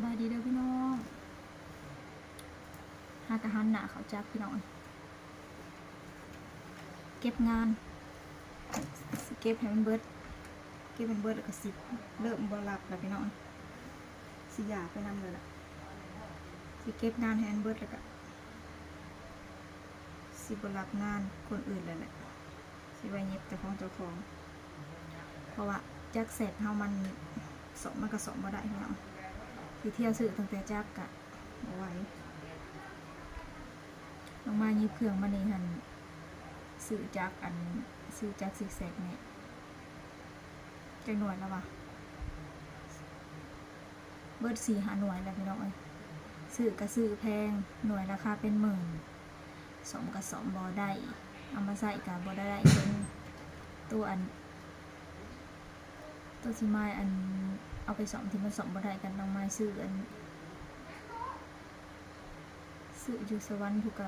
ສະບາຍດີເດີພີ່ນ້ອງ ຫາກະຫັນໜ້າເຂົ້າຈັກພີ່ນ້ອງ ເກັບງານ ຊິເກັບໃຫ້ມັນເບິດ ເກັບໃຫ້ມັນເບິດແລ້ວກະຊິເລີ່ມບໍ່ຮັບແລ້ວພີ່ນ້ອງ ຊິຢ່າໄປນຳເລີຍລະ ຊິເກັບງານໃຫ້ມັນເບິດແລ້ວກະ ຊິບໍ່ຮັບງານຄົນອື່ນແລ້ວແຫຼະ ຊິໄວ້ເຫຍິບແຕ່ຂອງເຈົ້າຂອງ ເພາະວ່າຈັກແຊກເຮົາມັນສ້ອມ ມັນກະສ້ອມບໍ່ໄດ້ພີ່ນ້ອງ ຊິທ່ຽວຊື້ຕັ້ງແຕ່ຈັກກະບໍ່ໄຫວ ນ້ອງມາຍເຫຍິບເຄື່ອງມານີ້ຫັ້ນ ຊື້ຈັກ ອັນ ຊື້ຈັກຊິກແຊກນີ້ ຈັກໜ່ວຍລະວະ? ເບິດສີ່ຫ້າໜ່ວຍແລ້ວພີ່ນ້ອງເອີຍ ຊື້ກະຊື້ແພງ ໜ່ວຍລາຄາເປັນໝື່ນ ສ້ອມກະສ້ອມບໍ່ໄດ້ ເອົາມາໃຊ້ກະບໍ່ໄດ້ ເຖິງໂຕອັນ ໂຕຊິມາຍອັນ ເອົາໄປສ້ອມທີ່ມັນສ້ອມບໍ່ໄດ້ ກະນ້ອງມາຍຊື້ອັນ ຊື້ຢູ່ສະຫວັນພຸ້ນກະ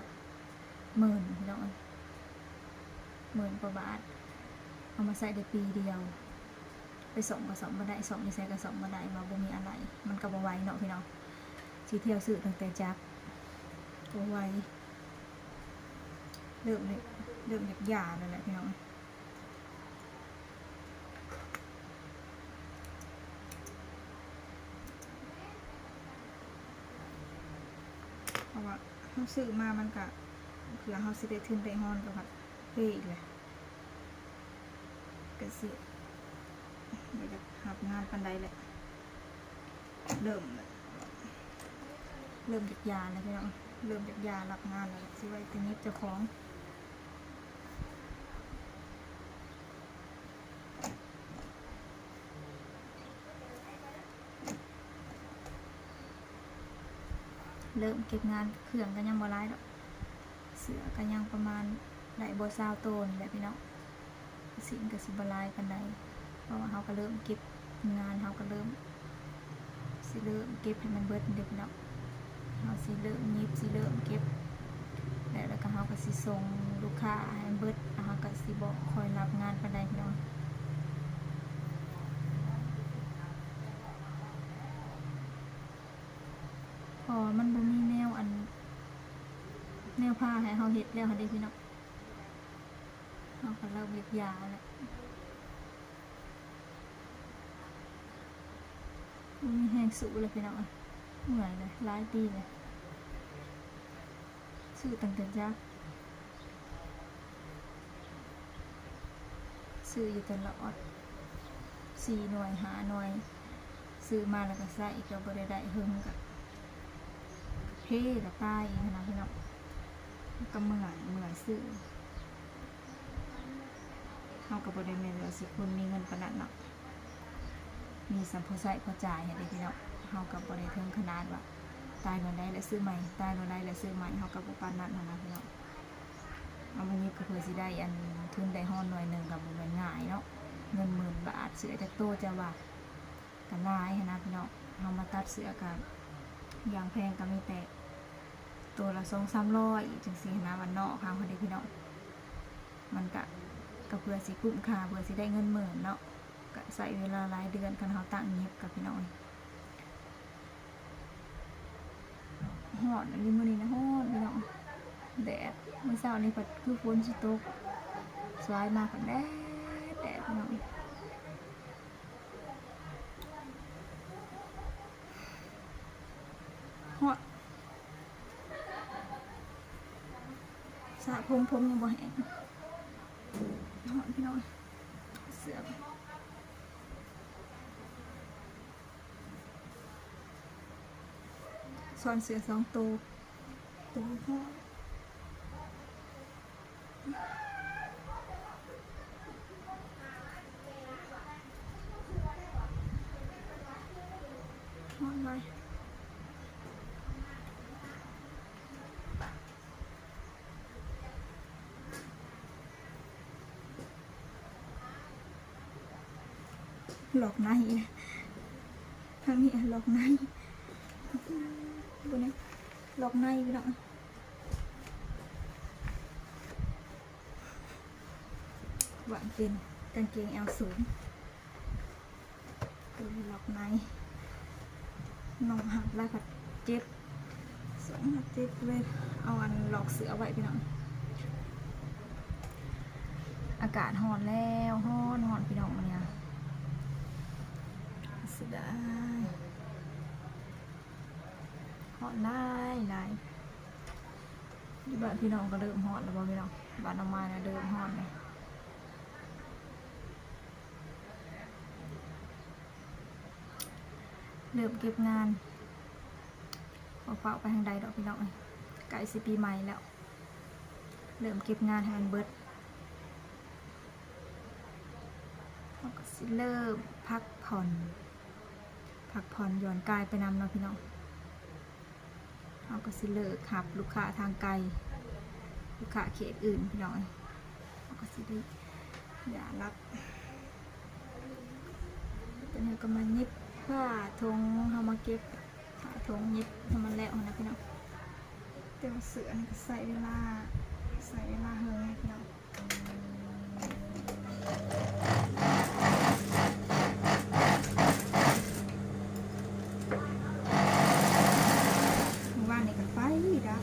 ໝື່ນພີ່ນ້ອງເອີຍ ໝື່ນກວ່າບາດ ເອົາມາໃຊ້ໄດ້ປີດຽວ ໄປສ້ອມກະສ້ອມບໍ່ໄດ້ ສ້ອມຢູ່ໃສກະສ້ອມບໍ່ໄດ້ ວ່າບໍ່ມີອາໄຫຼ່ ມັນກະບໍ່ໄຫວເນາະພີ່ນ້ອງ ຊິທ່ຽວຊື້ຕັ້ງແຕ່ຈັກ ບໍ່ໄຫວ ເລີ່ມ ເລີ່ມຢາກຢ່າແລ້ວແຫຼະພີ່ນ້ອງ ເພາະວ່າເຮົາຊື້ມາມັນກະ ເພື່ອເຮົາຊິໄດ້ທຶນໄດ້ຮອນກະພັດເພອີກແຫຼະ ກະຊິບໍ່ຢາກຮັບງານປານໃດແຫຼະ ເລີ່ມ ເລີ່ມຢາກຢ່າແລ້ວພີ່ນ້ອງ ເລີ່ມຢາກຢ່າຮັບງານແລ້ວ ຊິໄວ້ແຕ່ເຫຍິບເຈົ້າຂອງ. ເລີ່ມເກັບງານ ເຄື່ອງກະຍັງບໍ່ຫຼາຍດອກ ເສື້ອກະຍັງປະມານໄດ້ບໍ່ຊາວໂຕນີ້ແຫຼະພີ່ນ້ອງ ສິ້ນກະຊິບໍ່ຫຼາຍປານໃດ ເພາະວ່າເຮົາກະເລີ່ມເກັບ ງານເຮົາກະເລີ່ມ ຊິເລີ່ມເກັບໃຫ້ມັນເບິດເດ້ພີ່ນ້ອງ ເຮົາຊິເລີ່ມຫຍິບ ຊິເລີ່ມເກັບ ແລ້ວ ແລ້ວກະເຮົາກະຊິສົ່ງລູກຄ້າໃຫ້ມັນເບິດ ເຮົາກະຊິບໍ່ຄ່ອຍຮັບງານປານໃດພີ່ນ້ອງ ເພາະວ່າມັນບໍ່ມີແນວ ອັນ ແນວພາໃຫ້ເຮົາເຮັດແລ້ວຫັ້ນເດ້ພີ່ນ້ອງ ເຮົາກະເລີ່ມຢາກຢ່າແລ້ວ. ບໍ່ມີແຮງສູ້ແລ້ວພີ່ນ້ອງເອີຍ ເມື່ອຍແລ້ວ ຫຼາຍປີແລ້ວ ຊື້ຕັ້ງແຕ່ຈັກ ຊື້ຢູ່ຕະຫຼອດ ສີ່ໜ່ວຍ ຫ້າໜ່ວຍ ຊື້ມາແລ້ວກະໃຊ້ ກະບໍ່ໄດ້ໄດ້ເຫິງ ກະເພ ກະຕາຍອີກຫັ້ນນະພີ່ນ້ອງ ກະເມື່ອຍ ເມື່ອຍຊື້. ເຮົາກະບໍ່ໄດ້ແມ່ນວ່າຊິຄົນມີເງິນປານນັ້ນເນາະ ມີສ່ຳພໍໃຊ້ພໍຈ່າຍຫັ້ນເດ້ພີ່ນ້ອງ ເຮົາກະບໍ່ໄດ້ເຖິງຂະໜາດວ່າຕາຍຕອນໃດແລ້ວຊື້ໃໝ່ ຕາຍຕອນໃດແລ້ວຊື້ໃໝ່ ເຮົາກະບໍ່ປານນັ້ນຫັ້ນນະພີ່ນ້ອງ ເອົາມາຫຍິບກະເພື່ອຊິໄດ້ອັນ ທຶນໄດ້ຮອນໜ່ວຍໜຶ່ງກະບໍ່ແມ່ນງ່າຍເນາະ ເງິນໝື່ນບາດ ເສື້ອຈັກໂຕເຈົ້າວ່າ ກະຫຼາຍຫັ້ນນະພີ່ນ້ອງ ເຮົາມາຕັດເສື້ອກະ ຢ່າງແພງກະມີແຕ່ໂຕລະສອງສາມຮ້ອຍ ຈັ່ງຊີ້ຫັ້ນນະ ບ້ານນອກເຮົາຫັ້ນເດ້ພີ່ນ້ອງ ມັນກະ ກະເພື່ອຊິກຸ້ມຄ່າ ເພື່ອຊິໄດ້ເງິນໝື່ນເນາະ ກະໃຊ້ເວລາຫຼາຍເດືອນ ຄັນເຮົາຕັ້ງຫຍິບກະພີ່ນ້ອງ ຮ້ອນອີ່ຫຼີມື້ນີ້ນະ ຮ້ອນພີ່ນ້ອງ ແດດ ມື້ເຊົ້ານີ້ພັດຄືຝົນຊິຕົກ ສາຍມາພັດແດດ ແດດພີ່ນ້ອງ. ຮ້ອນ ສະຜົມ ຜົມຍັງບໍ່ແຫ້ງ ຮ້ອນພີ່ນ້ອງ ເສື້ອ ຊ້ອນເສື້ອສອງໂຕ ໂຕຮ້ອນ. ລັອກໃນ ທາງນີ້ລັອກໃນ ບໍ່ແນ່ ລັອກໃນພີ່ນ້ອງ. ຫວັງເປັນກາງເກງແອວສູງ ໂຕນີ້ລັອກໃນ ນ້ອງຮັບຫຼາຍພັດເຈັບ ສອງພັດເຈັບເລີຍ ເອົາອັນລອກເສື້ອໄວ້ພີ່ນ້ອງ. ອາກາດຮ້ອນແລ້ວ ຮ້ອນ ຮ້ອນພີ່ນ້ອງ ມື້ນີ້ ເສຍດາຍ ຮ້ອນຫຼາຍ ຫຼາຍ. ຢູ່ບ້ານພີ່ນ້ອງກໍເລີ່ມຮ້ອນແລ້ວບໍ່ພີ່ນ້ອງ? ບ້ານນ້ອງມາຍນະເລີ່ມຮ້ອນແລ້ວ ເລີ່ມເກັບງານ ບໍ່ຟ້າວໄປທາງໃດດອກພີ່ນ້ອງເອີຍ ໃກ້ຊິປີໃໝ່ແລ້ວ ເລີ່ມເກັບງານໃຫ້ມັນເບິດ ເຮົາກໍຊິເລີ່ມພັກຜ່ອນ ພັກຜ່ອນຢ່ອນກາຍໄປນຳເນາະພີ່ນ້ອງ. ເຮົາກໍຊິເລີກຮັບລູກຄ້າທາງໄກ ລູກຄ້າເຂດອື່ນພີ່ນ້ອງເອີຍ ເຮົາກໍຊິໄດ້ຢ່າລັດ. ຕອນນີ້ກໍມາຫຍິບຜ້າຖົງ ເຮົາມາເກັບຜ້າຖົງ ຫຍິບໃຫ້ມັນແລ້ວຫັ້ນນະພີ່ນ້ອງ. ແຕ່ວ່າເສື້ອນີ້ກໍໃຊ້ເວລາ ໃຊ້ເວລາເຫິງເດ້ພີ່ນ້ອງ. ມື້ວານນີ້ກໍໄຟດັບ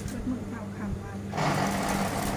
ເບິດມື້ເຊົ້າຄ່ຳວານ.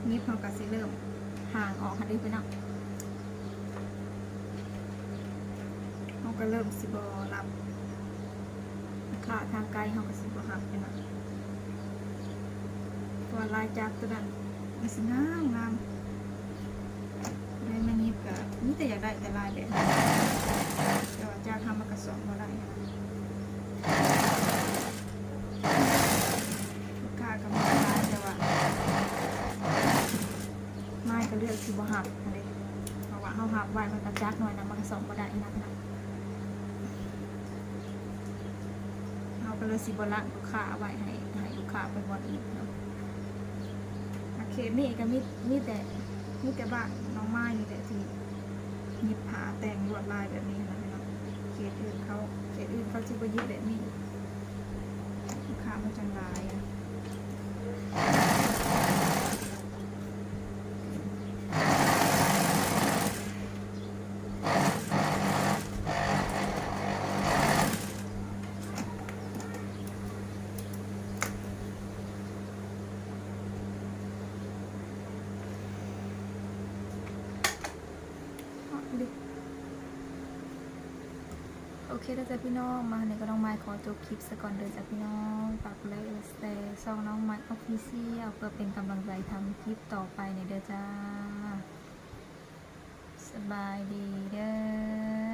ຫຍິບເຮົາກໍຊິເລີ່ມຫ່າງອອກຫັ້ນເດ້ພີ່ນ້ອງ. ເຮົາກໍເລີ່ມຊິບໍ່ຮັບ ຄ້າທາງໄກເຮົາກໍຊິບໍ່ຮັບແລ້ວນະ ເພາະວ່າລາຍຈັກຕົວນັ້ນມັນຊິງາມໆ ຜູ້ໃດມາຫຍິບກໍມີແຕ່ຢາກໄດ້ແຕ່ລາຍແບບນັ້ນ ແຕ່ວ່າຈັກເຮົາມັນກໍສ້ອມບໍ່ໄດ້ ລູກຄ້າກໍມາຫຼາຍ ແຕ່ວ່າ ນາຍກໍເລືອກຊິບໍ່ຮັບຫັ້ນເດ້ ເພາະວ່າເຮົາຮັບໄວ້ ມັນກໍຈັກໜ່ວຍນະ ມັນກໍສ້ອມບໍ່ໄດ້ນະພີ່ນ້ອງ. ເຮົາກໍເລີຍຊິບໍ່ລັດລູກຄ້າໄວ້ໃຫ້ ໃຫ້ລູກຄ້າໄປບ່ອນອື່ນເນາະ. ເຂດນີ້ກໍມີ ມີແຕ່ ມີແຕ່ບ້ານນ້ອງມາຍນີ້ແຫຼະທີ່ຫຍິບຜ້າແຕ່ງລວດລາຍແບບນີ້ນະພີ່ນ້ອງ. ເຂດອື່ນເຂົາ ເຂດອື່ນເຂົາຊິບໍ່ຫຍິບແບບນີ້ ລູກຄ້າມັນຈັ່ງຫຼາຍ. ໂອເຄເດີຈ້າພີ່ນ້ອງ ມານີ້ກໍນ້ອງມາຍຂໍຈົບຄລິບສາກ່ອນເດີຈ້າພີ່ນ້ອງ. ຝາກກົດໄລກ໌ ກົດແຊ ຊ່ອງນ້ອງມາຍ Official ເພື່ອເປັນກຳລັງໃຈທຳຄລິບຕໍ່ໄປແດ່ເດີຈ້າ. ສະບາຍດີເດີ.